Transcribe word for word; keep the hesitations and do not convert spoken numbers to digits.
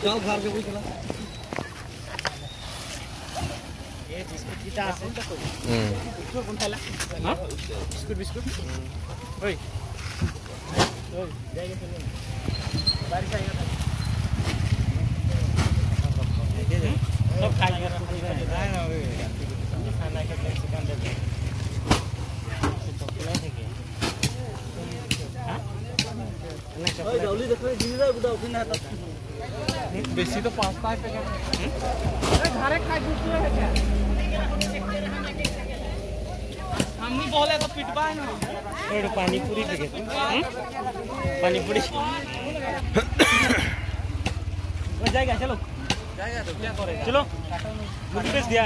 ये बिस्कुट किता আছে? হুম। বিস্কুট কোন খাইলা? হা? Biscuit, biscuit. ওই। ওই, যাই গেছে নি? বাড়ি যাই গেছে। সব খাই গেছে। নাই, না, ওই। খানা খেতে সেখান থেকে। হা? বেশি তো পাঁচটা পেকেট। अरे घरे खाए दूसरे है क्या? हम नहीं बोले तो पिटवाए ना। थोड़ी पानी पूरी देखे। हम्म? पानी पूरी। हो जाएगा, चलो। जाएगा तो क्या करेगा? चलो। Good place दिया।